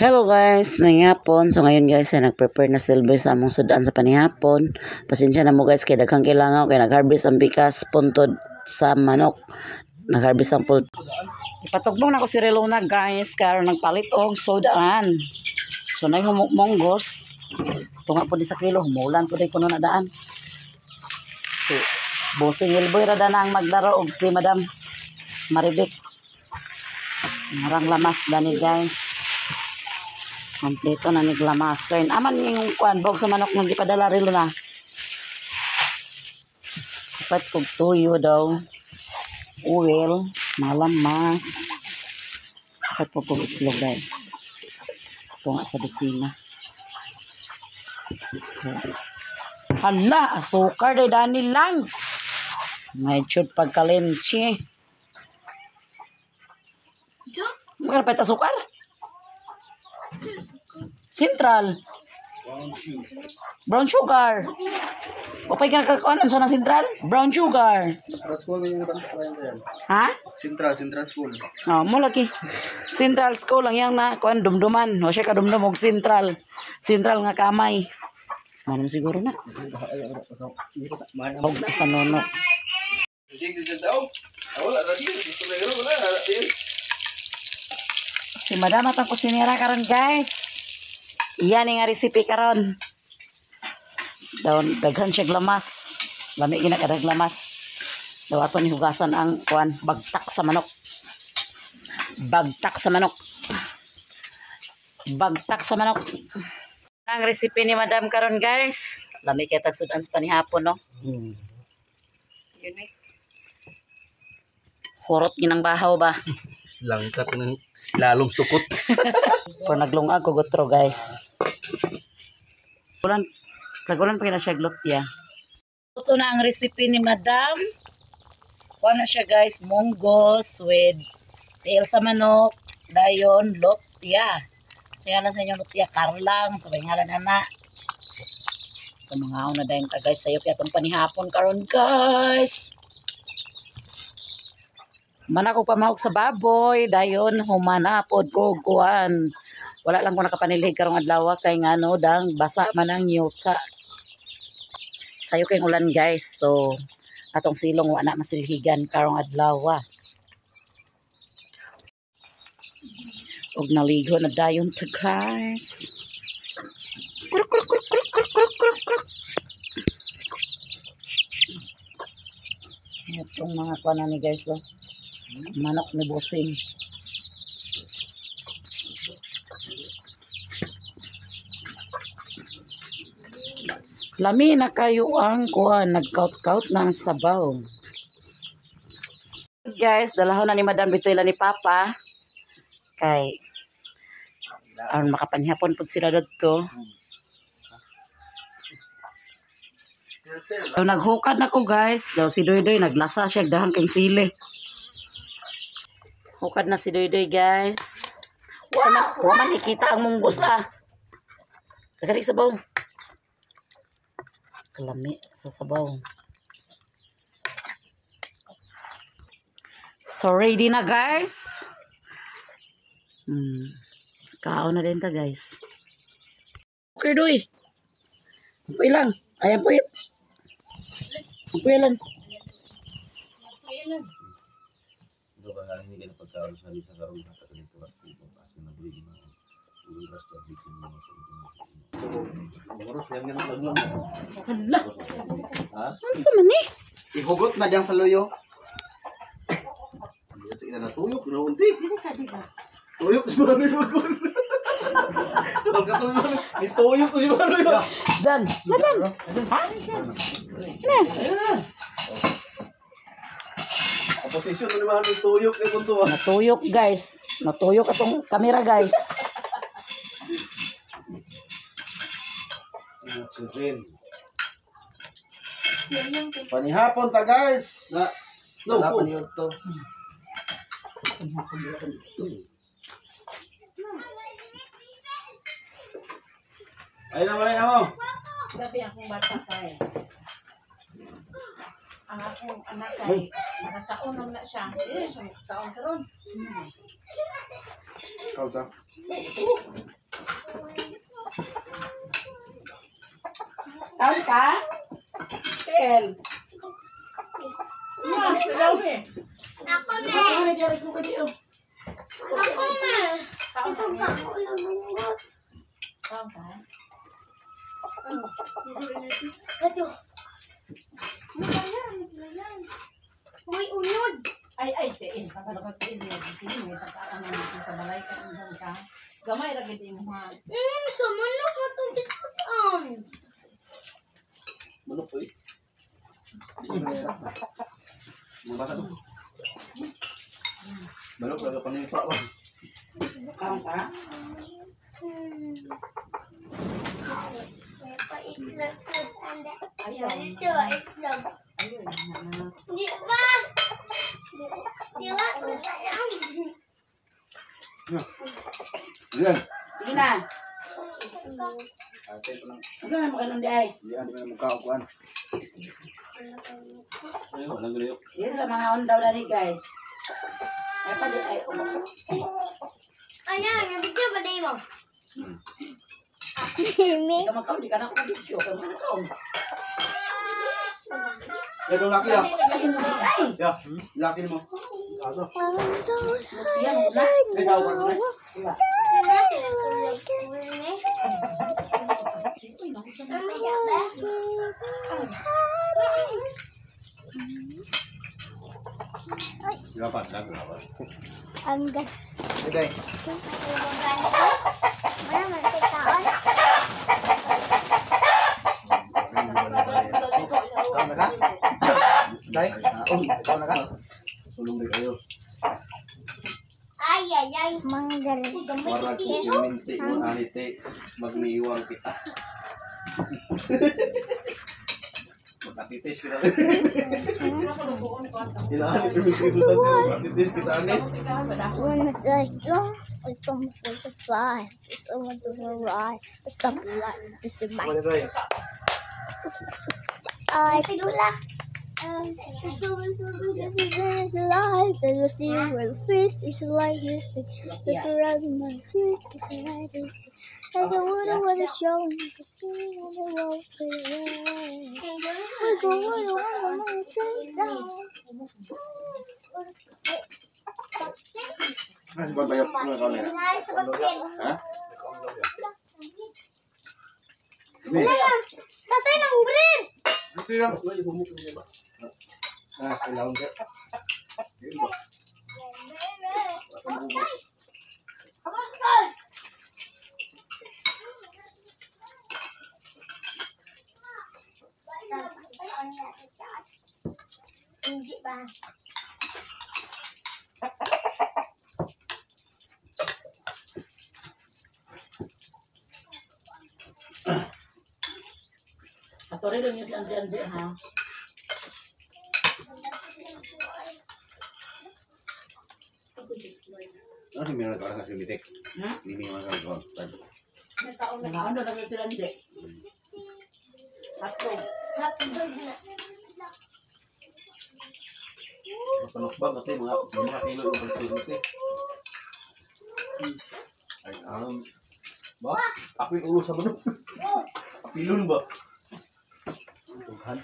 Hello guys, may hapon. So ngayon guys, ay nag-prepare na silver sa among sudan sa panihapon. Pasensya na mo guys, kay daghang kailangan kay nag-harvest ang bikas puntod sa manok. Nag-harvest ang pult. Ipatugbong na ko si Relona guys, karon nagpalit og sudaan. So nay monggos. Tunga po di sa kilo, humulan po di kuno na daan. So, Bossing Ilboy ra na ang maglaro og si Madam Maribik. Marang lamas dani guys. Kompleto na ni lamas. Aman yung kuan bog sa manok nga gipadala rilo na. Dapat kog tuyo daw. Oil, malamas. Dapat po kog itlog guys. Ito nga sa dosina. Hala, asukar day dani lang. May chud pagkalimchi. Magkano pa asukar? Central. Brown sugar. Upay ka kakuan unsa na Central? Brown sugar. Central School yung yan. Ha? Central, Central School. Oh, mo lagi. Central School lang yang na kuan dumduman. O siya kadumdum og Central. Central nga kamay. Manam siguro na. Og sa nono. Si Madam atong kusinera karon guys. Iyan nga recipe karon. Daw daghan siya lamas. Lami gina kadag lamas. Daw ato ni hugasan ang kuan bagtak sa manok. Bagtak sa manok. Bagtak sa manok. Ang recipe ni Madam karon guys. Lami kay tag sudan sa panihapon no. Yun eh. Hurot ginang bahaw ba? Langkat ng lalom stukot. Kung naglungag ko gutro guys. Ulan, sa gulan pa kina siya glutya. Ito na ang recipe ni Madam. Kuha na siya guys, munggos with tail sa manok, dayon, lutia. Sa ngalan sa inyong lutia, karlang, sa ngalan na. So mga una dayon ta guys, sayo kaya itong panihapon karon guys. Mana ko pamahok sa baboy, dayon humanapod ko kuan. Wala lang ko nakapanilhig karong adlaw kay ngano dang basa man ang yuta. Sayo kay ulan guys. So atong silong wa na masilhigan karong adlaw. Og naligo na dayon ta guys. Kruk kruk kruk kruk kruk kruk kruk kruk. Itong mga kuan ni guys oh. Manok ni Bossing. Lami na kayo ang kuan, nagkaut-kaut ng sabaw. Guys, dalahon na ni Madam Bitoyla ni Papa. Kay aron makapanihapon pud sila dadto. So, naghukad na ko guys. Daw si Doydoy naglasa siya dahang kay sili. Hukad na si Doydoy guys. Wa man ikita ang munggos ah. Daghan sabaw. Kalami sa sabaw. So ready na guys. Kaon na din ta guys. Okay Doy. Ampoy lang. Ay ampoy. Ampoy lang. Hala. Ano sa man eh? Ihugot na diyang sa luyo. Sige na natuyok na unti. Tuyok si Manoy Bagon. Ni tuyok si Manoy. Dan, dan. Ha? Na. Opposition ni Manoy tuyok ni punto. Natuyok guys. Natuyok atong kamera guys. Panihapon ta guys. Na, no, panihapon to. Ay na mo. Gabi akong bata kay. Ang akong anak kay nakakaon na siya. Eh, siya makakaon karon. Ikaw ta. Kaon ka? Kel. Ako me. Ako na dyan, mo ka diyo. Ako me. Kaon ka. Ako lang munggos. Kaon ka. Ato. May unod. Ay, ay, tiin. Kabalo ka tiin. Sige, may pagkaan na natin sa balay ka. Andyan ka. Gamay ra gid imo ha. Kamanok mo itong kitutan. Manok eh. Mga bata to. Manok laga pa niya pa. Kaon ka? May paitlog po. Anda. Ayaw. Dito, itlog. Ayun. Na. Di ba? Di ba? Yan. Sige na. Ate ko lang. Asa may maganon di ay? Hindi ano na mukha ko kuan. Ay, walang galayo. Yes, sila mga on daw dali guys. Ay pa di ay umo. Ano? Nabigyo ba na mo? Di ka magkaon, di ka na ako video. Kaya mga kaon. Eh, dong laki ya. Ay! Ya, laki mo. Ato. Yan mo na. Eh, tao ka na. Dapat lang, dapat. Ang ganda. Okay. Wala man taon. Ikaw na ka? Day? Oh, ikaw na ka? Tulong din kayo. Ay, ay, ay. Manggal. Gamay Warag iti. kuminti mo anite magniiwang kita. Magkatitis kita. Inaani kuminti mo magkatitis kita ani. When it's like, oh, it's almost like a fly. It's almost like a lie. It's something like this is my. Wala ba? Ay, pinula. It's alive, so you see where the fish is like this thing. The around my sweet is like this thing. Like a little what is showing, you can see on the wall. We go, we go, we go, we go, Nasi ba bayot mo ka na? Ha? Ini. Tatay ng bread! Ito yan. Ah, kailangan ka. Hindi ba? Pastori lang yun si Ante Ante ha. Ano meron ka sa simitik? Ha? Hindi mo ka sa Nakaon daw kami sila Ante. Hotdog. Hotdog na. Panok ba kasi mga 5 kilo yung pagsilmit eh. Ay, ba? Ako yung ulo sa manok. Apilon ba? Tughan.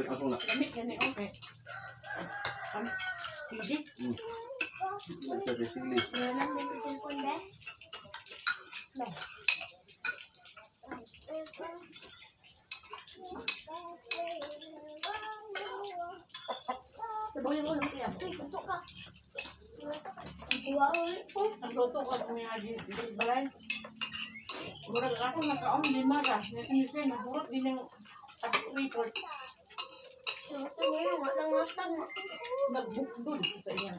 Ako na. Lamig yan eh, okay. Sige. Sige. Wala nang cellphone ba? Sabaw yung ulam siya. Ang luto ko kung nga di balay. Murag ako nakaon lima ra. Nasi nahurot din ang report. Nagbukdol sa iya.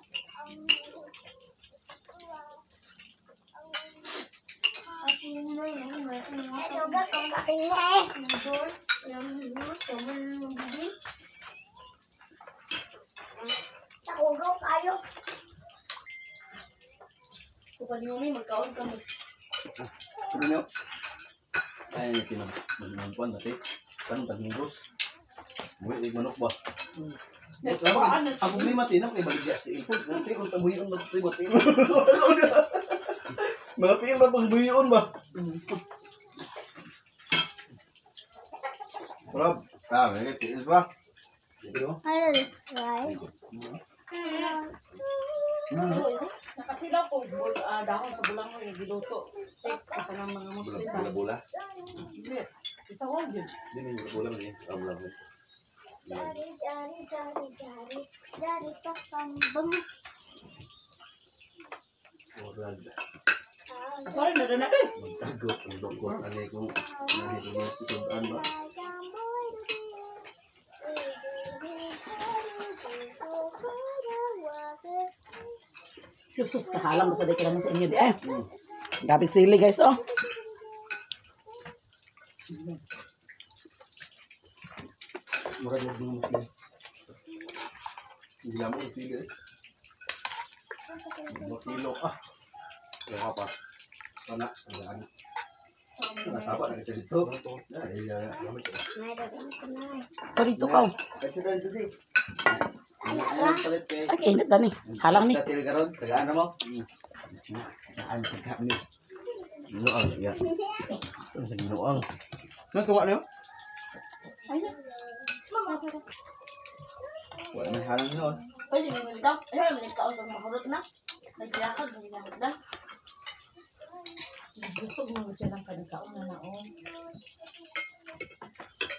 Kung kanino may magkaon ka mo. Ano niyo? Ay, tinag-kuan dati. Tanong tag-mingos. Buhi, manok ba? Ang problema tinang kay baligya sa ipod. Nanti kung tabuyon ba sa ibot. Mga tiil ba pang buhiyon ba? Rob, may tiil ba? I subscribe. Nakapila ko dahon sa bulang ko yung giluto. Take ka ng mga Muslim ba? Bula-bula. Hindi. Ito ko din. Hindi may bula man eh. Bula bula. Daddy, daddy, daddy, daddy, daddy, papa, bum. Murag. Sorry, na rin natin. Magtagot ang dugot. Ano kung nahihirap ba? Sus, kahalang basta di kailangan sa inyo di eh. Grabe sili guys oh. Murag yung mga Muslim. Hindi lang mo yung sili eh. Mga kilo ah. Kaya pa. Kana, ano. Nasaba na kita dito. Ay, Ito dito ka. Kasi rin ito di. Palit kay. Ay, kainit na ni. Halang ni. Sa karon, tagaan na mo. Ang sagha ni. Ginuang ya. Ang sa ginuang. Natuwa niyo? Wala may halang noon. Pwede mo nito. Ay, may kaon sa mahurot na. Naglalakad, naglalakad na. Busog mo siya ng kanikaon na naon.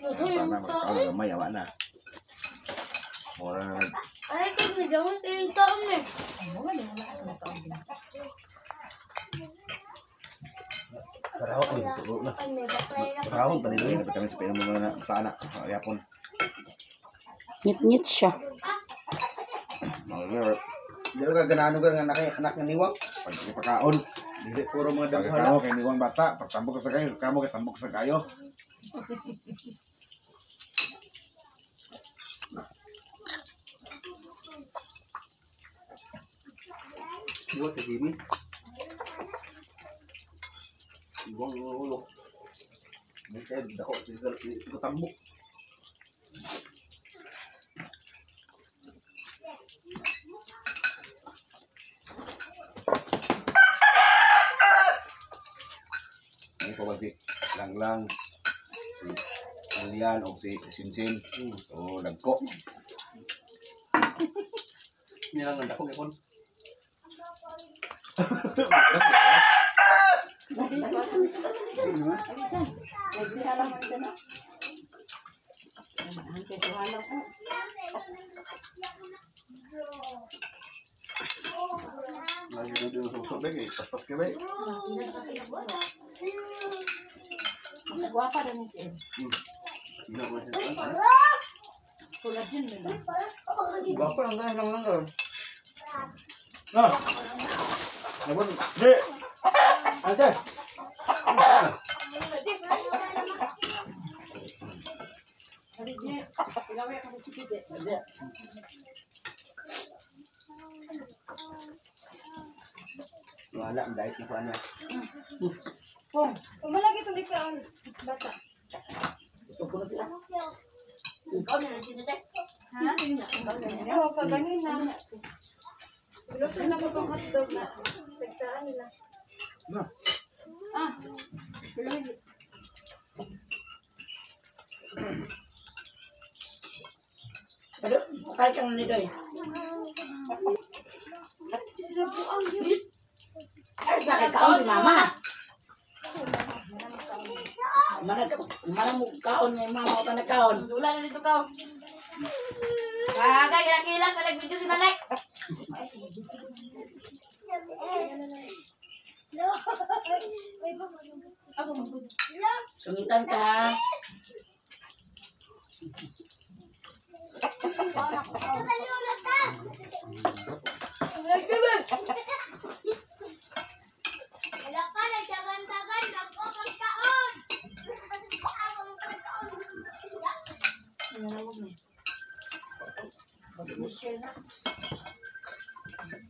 Para magkaon gamay awa na. Mura na Ay, kung nagawin sa yung taon eh. Ay, mo wala mo na nakaon din. Sarahon ni tulo na. Ay, may baklay na. Sarahon pa nila kami sa pinang mga sana. Yapon. Ngit-ngit siya. Mga Di ka ganano ka nga anak nga niwang. pagpakaon. Dili puro mga daghan. Pagkamo kay niwang bata, pagtambok sa kayo, kamo kay tambok sa kayo. Iwat sa Jimmy. Iwang ulo. May kaya dako sila tambok. Ay ko si Langlang, si Alian o si Sinsin. O dagko. Nilang ang dako gyapon. Lagi na dito sa usok eh. Pasok ka ba eh. Nagwapa rin siya. Hindi ko siya. Tulad yun nila. Gwapo lang guys, lang lang karon. Ah! Nabon. Di! Ate. Wala ang diet na ko ano. Umalagi ito di ka ang bata. Ito ko na sila. Ikaw na lang sinite. Ha? Oo, pag ganun na. Luto na ko itong hotdog na. Tagsaan nila. Na. Ah. Pero, kahit kang nidoy. Ay, sa kaon si mama. Mana mo kaon ni mama o ka nagkaon. Wala na dito ka. Kagay, kailang ka nag-video si Nanay. Sungitan ka ha. Wala ka, nagdagan-dagan, nagpapagkaon.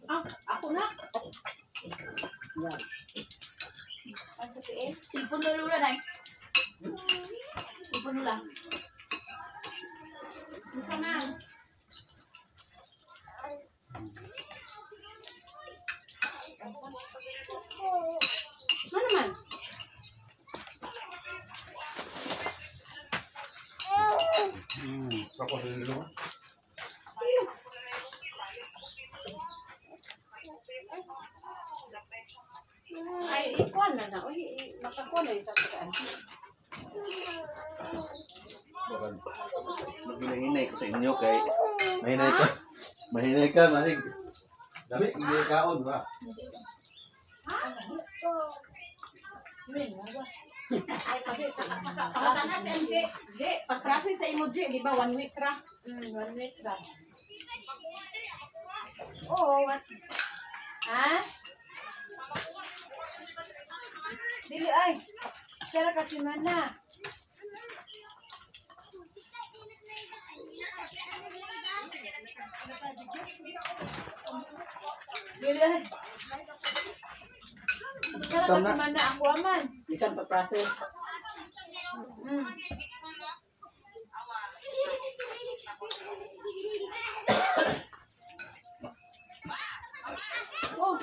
Ah, ako na. Silpon na lula na. Upo nila. Unsa na? Ano naman? Ako sa nilo. Ay, ikuan na na. Uy, makakuan na yung sa pagkaan. Maghinay ko sa inyo kay mahinay ka. Mahinay ka, manig. Dami, hindi kaon ba? Ay, kasi, saka na si MJ. J, pag-process sa imo, J, di ba, 1 week ra? 1 week ra. Oo, what? Ha? Dili ay. Sara kasi mana. Dili ay. Sara kasi mana ako aman. Ikan pa process. Oh,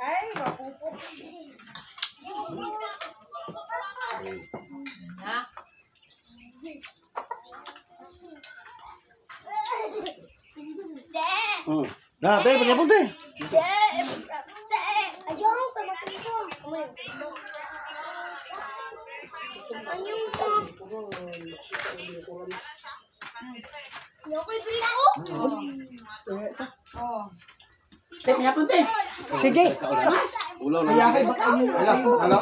Ay, mapupok. Ha? Na, te, pagyapon te. Ayaw, kamatay ko. Ayaw ko. Ayaw ko, ibili ko. oh. Te, panyapon te. Sige. Ulaw lang. Ala, ala.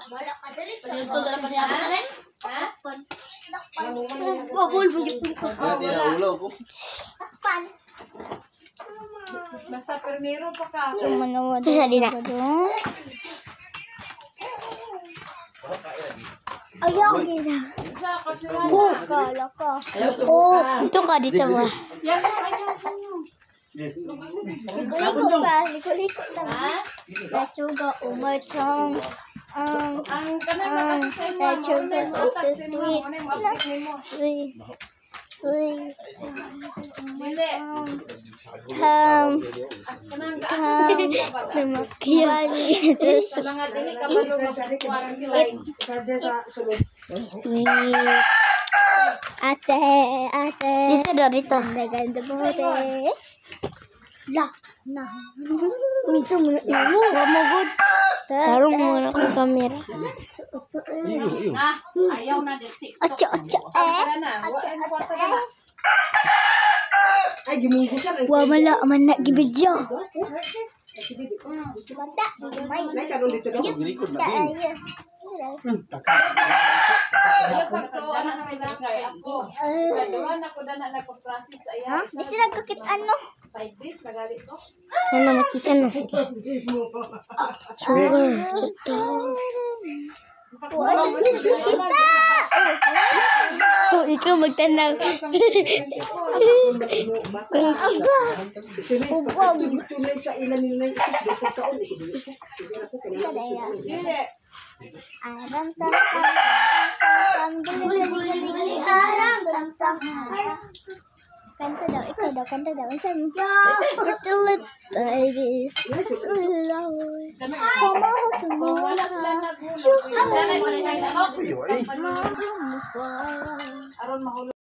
Wala ka dali sa. Ito dala panyapon na rin. Ha? Wabol, bugit ko. Kaya di na ulaw ko. Pan. Basta permiro pa ka. Ito sa dina. Ayaw, gina. Sa kasi mana. Oh, kala ko. Oh, ito ka dito ba? Yan, ayaw, ayaw. Liko-liko pa, liko-liko lang. Ha? Let's go umatong. Ang kanang na kasi sa imo, That mo na sugar mo is sa imo, sweet. mo na mo update nimo. Sweet. Sweet. Dili. As kanang Lumakiya. Sa mga dili ka malo magkuan. Sweet. Ate, ate. Dito daw, dito. Ganda mo, ate. La, na. Unsa mo na imo? Wa mo gud. Tarong mo na akong kamera. Ha? Ayaw na, dili. Acha, acha, eh. Wala na, wa na kwarta ka na. Ay, gimunggusan. Wa mala man na gibidyo. Bata, may. Nay, karon dito daw. Gilikod na din. Ayaw pagtuo na sila kay ako. Nagawa na ko dana nagpa-process Ha? ayan. Di sila kakit ano? 5 days nagali ko. Ano makita na sige. Sugar. Kita. Kita. Oh, ikaw magtanaw. Aba. Ugog. Tunay sa ilan nila kaon. Dili. Aram sam sam sam sam guli guli guli guli aram sam sam. Kanta daw, ikaw daw, kanta daw. Unsa mo? Pretty little babies. Sama sama. Wala sila naghulog. Ay, Aron mahulog.